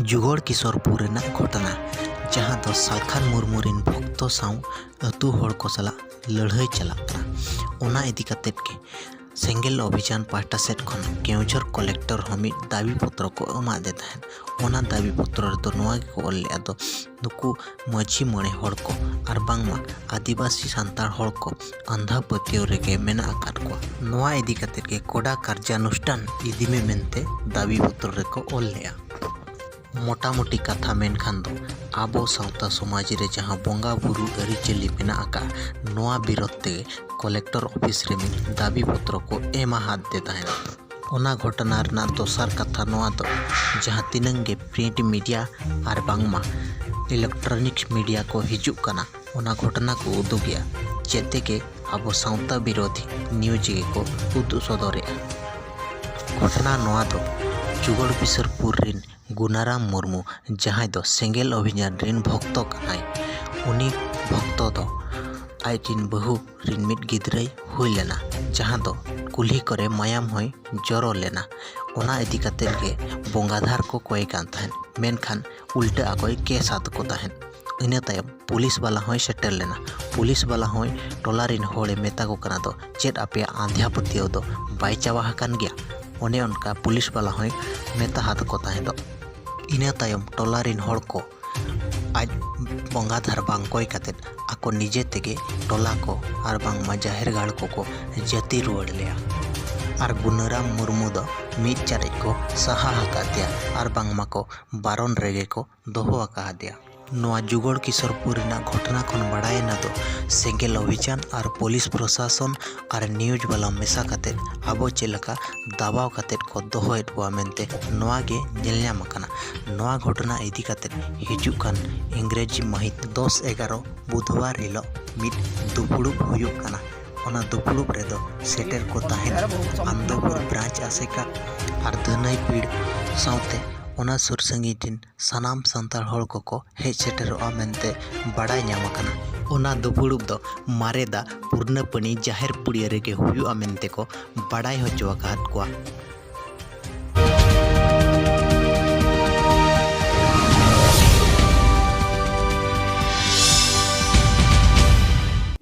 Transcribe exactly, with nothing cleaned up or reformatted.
ᱡᱩᱜᱚᱲ ᱠᱤᱥᱚᱨᱯᱩᱨ ᱨᱮᱱᱟᱜ ᱜᱷᱚᱴᱚᱱᱟ, ᱡᱟᱦᱟᱸ ᱫᱚ ᱥᱟᱞᱠᱷᱟᱱ ᱢᱩᱨᱢᱩ ᱨᱤᱱ ᱵᱷᱚᱠᱛᱚ ᱥᱟᱶ ᱟᱹᱛᱩ ᱦᱚᱲ ᱠᱚ ᱥᱟᱞᱟᱜ ᱞᱟᱹᱲᱦᱟᱹᱭ ᱪᱟᱞᱟᱜ ᱠᱟᱱᱟ, ᱚᱱᱟ ᱤᱫᱤ ᱠᱟᱛᱮᱫ ᱜᱮ ᱥᱮᱸᱜᱮᱞ ᱚᱵᱷᱤᱡᱟᱱ ᱯᱟᱦᱴᱟ ᱥᱮᱫ ᱠᱷᱚᱱ ᱠᱮᱣᱡᱷᱚᱨ ᱠᱚᱞᱮᱠᱴᱚᱨ ᱦᱚᱸ ᱢᱤᱫ ᱫᱟᱹᱵᱤ ᱯᱚᱛᱨᱚ ᱠᱚ ᱮᱢᱟᱫᱮ ᱛᱟᱦᱮᱸᱫ᱾ ᱚᱱᱟ ᱫᱟᱹᱵᱤ ᱯᱚᱛᱨᱚ ᱨᱮᱫᱚ ᱱᱚᱣᱟ ᱜᱮᱠᱚ ᱚᱞ ᱞᱮᱫᱼᱟ ᱫᱚ, ᱱᱩᱠᱩ ᱢᱟᱹᱡᱷᱤ ᱢᱚᱬᱮ ᱦᱚᱲ ᱠᱚ ᱟᱨ ᱵᱟᱝᱢᱟ ᱟᱹᱫᱤᱵᱟᱹᱥᱤ ᱥᱟᱱᱛᱟᱲ ᱦᱚᱲ ᱠᱚ ᱟᱸᱫᱷᱟ ᱯᱟᱹᱛᱭᱟᱹᱣ ᱨᱮᱜᱮ ᱢᱮᱱᱟᱜ ᱟᱠᱟᱫ ᱠᱚᱣᱟ᱾ ᱱᱚᱣᱟ ᱤᱫᱤ ᱠᱟᱛᱮᱫ ᱜᱮ ᱠᱚᱰᱟ ᱠᱟᱨᱡᱟᱱᱩᱥᱴᱷᱟᱱ ᱤᱫᱤ ᱢᱮ ᱢᱮᱱᱛᱮ ᱫᱟᱹᱵᱤ ᱯᱚᱛᱨᱚ ᱨᱮᱠᱚ ᱚᱞ ᱞᱮᱫᱼᱟ᱾ ᱢᱚᱴᱟᱢᱩᱴᱤ ᱠᱟᱛᱷᱟ ᱢᱮᱱᱠᱷᱟᱱ ᱫᱚ, ᱟᱵᱚ ᱥᱟᱶᱛᱟ ᱥᱚᱢᱟᱡᱽ ᱨᱮ ᱡᱟᱦᱟᱸ ᱵᱚᱸᱜᱟ ᱵᱩᱨᱩ ᱟᱹᱨᱤᱪᱟᱹᱞᱤ ᱢᱮᱱᱟᱜ ᱟᱠᱟᱫ, ᱱᱚᱣᱟ ᱵᱤᱨᱚᱫᱷ ᱛᱮ ᱠᱚᱞᱮᱠᱴᱚᱨ ᱚᱯᱷᱤᱥ ᱨᱮ ᱢᱤᱫ ᱫᱟᱹᱵᱤ ᱯᱚᱛᱨᱚ ᱠᱚ ᱮᱢᱟᱦᱟᱫ ᱛᱮ ᱛᱟᱦᱮᱸᱱᱟ᱾ ᱚᱱᱟ ᱜᱷᱚᱴᱚᱱᱟ ᱨᱮᱱᱟᱜ ᱫᱚᱥᱟᱨ ᱠᱟᱛᱷᱟ ᱱᱚᱣᱟ ᱫᱚ, ᱡᱟᱦᱟᱸ ᱛᱤᱱᱟᱹᱝ ᱜᱮ ᱯᱨᱤᱱᱴ ᱢᱤᱰᱤᱭᱟ ᱟᱨ ᱵᱟᱝᱢᱟ ᱤᱞᱮᱠᱴᱨᱚᱱᱤᱠᱥ ᱢᱤᱰᱤᱭᱟ ᱠᱚ ᱦᱤᱡᱩᱜ ᱠᱟᱱᱟ, ᱚᱱᱟ ᱜᱷᱚᱴᱚᱱᱟ ᱠᱚ ᱩᱫᱩᱜᱮᱜᱼᱟ, ᱪᱮᱫ ᱛᱮᱜᱮ ᱟᱵᱚ ᱥᱟᱶᱛᱟ ᱵᱤᱨᱳᱫᱷᱤ ᱱᱤᱭᱩᱡᱽ ᱜᱮᱠᱚ ᱩᱫᱩᱜ ᱥᱚᱫᱚᱨᱮᱜᱼᱟ᱾ ᱜᱷᱚᱴᱚᱱᱟ ᱱᱚᱣᱟ ᱫᱚ ᱡᱩᱜᱚᱲ ᱵᱤᱥᱚᱨᱯᱩᱨ ᱨᱤᱱ ᱜᱩᱱᱟᱨᱟᱢ ᱢᱩᱨᱢᱩ, ᱡᱟᱦᱟᱸᱭ ᱫᱚ ᱥᱮᱸᱜᱮᱞ ᱚᱵᱷᱤᱡᱟᱱ ᱨᱤᱱ ᱵᱷᱚᱠᱛᱚ ᱠᱟᱱᱟᱭ᱾ ᱩᱱᱤ ᱵᱷᱚᱠᱛᱚ ᱫᱚ ᱟᱡ ᱨᱤᱱ ᱵᱟᱹᱦᱩ ᱨᱤᱱ ᱢᱤᱫ ᱜᱤᱫᱽᱨᱟᱹᱭ ᱦᱩᱭ ᱞᱮᱱᱟ, ᱡᱟᱦᱟᱸ ᱫᱚ ᱠᱩᱞᱦᱤ ᱠᱚᱨᱮ ᱢᱟᱭᱟᱢ ᱦᱚᱸᱭ ᱡᱚᱨᱚ ᱞᱮᱱᱟ᱾ ᱚᱱᱟ ᱤᱫᱤ ᱠᱟᱛᱮᱫ ᱜᱮ ᱵᱚᱸᱜᱟᱫᱷᱟᱨ ᱠᱚ ᱠᱚᱭᱮ ᱠᱟᱱ ᱛᱟᱦᱮᱸᱫ, ᱢᱮᱱᱠᱷᱟᱱ ᱩᱞᱴᱟᱹ ᱟᱠᱚᱭ ᱠᱮᱥ ᱟᱫ ᱠᱚ ᱛᱟᱦᱮᱸᱫ᱾ ᱤᱱᱟᱹ ᱛᱟᱭᱚᱢ ᱯᱩᱞᱤᱥ ᱵᱟᱞᱟ ᱦᱚᱸᱭ ᱥᱮᱴᱮᱨ ᱞᱮᱱᱟ᱾ ᱯᱩᱞᱤᱥ ᱵᱟᱞᱟ ᱦᱚᱸᱭ ᱴᱚᱞᱟ ᱨᱤᱱ ᱦᱚᱲᱮ ᱢᱮᱛᱟ ᱠᱚ ᱠᱟᱱᱟ ᱫᱚ, "ᱪᱮᱫ ᱟᱯᱮᱭᱟᱜ ᱟᱸᱫᱷᱟ ᱯᱟᱹᱛᱭᱟᱹᱣ ᱫᱚ ᱵᱟᱭ ᱪᱟᱵᱟ ᱟᱠᱟᱱ ᱜᱮᱭᱟ?" ᱚᱱᱮ ᱚᱱᱠᱟ ᱯᱩᱞᱤᱥ ᱵᱟᱞᱟ ᱦᱚᱸᱭ ᱢᱮᱛᱟ ᱦᱟᱫ ᱠᱚ ᱛᱟᱦᱮᱸᱫᱚᱜ᱾ ᱤᱱᱟᱹ ᱛᱟᱭᱚᱢ ᱴᱚᱞᱟ ᱨᱤᱱ ᱦᱚᱲ ᱠᱚ ᱟᱡ ᱵᱚᱸᱜᱟ ᱫᱷᱟᱨ ᱵᱟᱝ ᱠᱚᱭ ᱠᱟᱛᱮᱫ ᱟᱠᱚ ᱱᱤᱡᱮ ᱛᱮᱜᱮ ᱴᱚᱞᱟ ᱠᱚ ᱟᱨ ᱵᱟᱝᱢᱟ ᱡᱟᱦᱮᱨ ᱜᱟᱲ ᱠᱚᱠᱚ ᱡᱟᱹᱛᱤ ᱨᱩᱣᱟᱹᱲ ᱞᱮᱭᱟ᱾ ᱟᱨ ᱜᱩᱱᱟᱹᱨᱟᱢ ᱢᱩᱨᱢᱩ ᱫᱚ ᱢᱤᱫ ᱪᱟᱨᱮᱡ ᱠᱚ ᱥᱟᱦᱟ ᱟᱠᱟᱫᱮᱭᱟ ᱟᱨ ᱵᱟᱝᱢᱟ ᱠᱚ ᱵᱟᱨᱚᱱ ᱨᱮᱜᱮ ᱠᱚ ᱫᱚᱦᱚ ᱟᱠᱟᱫᱮᱭᱟ᱾ ᱱᱚᱣᱟ ᱡᱩᱜᱚᱲ ᱠᱤᱥᱚᱨᱯᱩᱨ ᱨᱮᱱᱟᱜ ᱜᱷᱚᱴᱚᱱᱟ ᱠᱷᱚᱱ ᱵᱟᱲᱟᱭᱮᱱᱟ ᱫᱚ, ᱥᱮᱸᱜᱮᱞ ᱚᱵᱷᱤᱡᱟᱱ ᱟᱨ ᱯᱩᱞᱤᱥ ᱯᱨᱚᱥᱟᱥᱚᱱ ᱟᱨ ᱱᱤᱭᱩᱡᱽ ᱵᱟᱞᱟ ᱢᱮᱥᱟ ᱠᱟᱛᱮᱫ ᱟᱵᱚ ᱪᱮᱫ ᱞᱮᱠᱟ ᱫᱟᱵᱟᱣ ᱠᱟᱛᱮᱫ ᱠᱚ ᱫᱚᱦᱚᱭᱮᱫ ᱵᱚᱣᱟ ᱢᱮᱱᱛᱮ ᱱᱚᱣᱟ ᱜᱮ ᱧᱮᱞ ᱧᱟᱢ ᱟᱠᱟᱱᱟ᱾ ᱱᱚᱣᱟ ᱜᱷᱚᱴᱚᱱᱟ ᱤᱫᱤ ᱠᱟᱛᱮᱫ ᱦᱤᱡᱩᱜ ᱠᱟᱱ ᱤᱝᱨᱮᱡᱤ ᱢᱟᱹᱦᱤᱛ ᱫᱚᱥ ᱮᱜᱟᱨᱚ ᱵᱩᱫᱷᱵᱟᱨ ᱦᱤᱞᱳᱜ ᱢᱤᱫ ᱫᱩᱯᱲᱩᱵ ᱦᱩᱭᱩᱜ ᱠᱟᱱᱟ᱾ ᱚᱱᱟ ᱫᱩᱯᱲᱩᱵ ᱨᱮᱫᱚ ᱥᱮᱴᱮᱨ ᱠᱚ ᱛᱟᱦᱮᱱ ᱟᱱᱫᱚᱯᱩᱨ ᱵᱨᱟᱧᱪ ᱟᱥᱮᱠᱟ ᱟᱨ ᱫᱷᱟᱹᱱᱟᱹᱭ ᱯᱤᱲ ᱥᱟᱶᱛᱮ ᱚᱱᱟ ᱥᱩᱨ ᱥᱟᱺᱜᱤᱧ ᱨᱤᱱ ᱥᱟᱱᱟᱢ ᱥᱟᱱᱛᱟᱲ ᱦᱚᱲ ᱠᱚᱠᱚ ᱦᱮᱡ ᱥᱮᱴᱮᱨᱚᱜᱼᱟ ᱢᱮᱱᱛᱮ ᱵᱟᱲᱟᱭ ᱧᱟᱢ ᱟᱠᱟᱱᱟ᱾ ᱚᱱᱟ ᱫᱩᱯᱲᱩᱵ ᱫᱚ ᱢᱟᱨᱮᱫᱟ ᱯᱩᱨᱱᱟᱹᱯᱟᱹᱱᱤ ᱡᱟᱦᱮᱨ ᱯᱩᱲᱤᱭᱟᱹ ᱨᱮᱜᱮ ᱦᱩᱭᱩᱜᱼᱟ ᱢᱮᱱᱛᱮ ᱠᱚ ᱵᱟᱲᱟᱭ ᱦᱚᱪᱚ ᱟᱠᱟᱫ ᱠᱚᱣᱟ᱾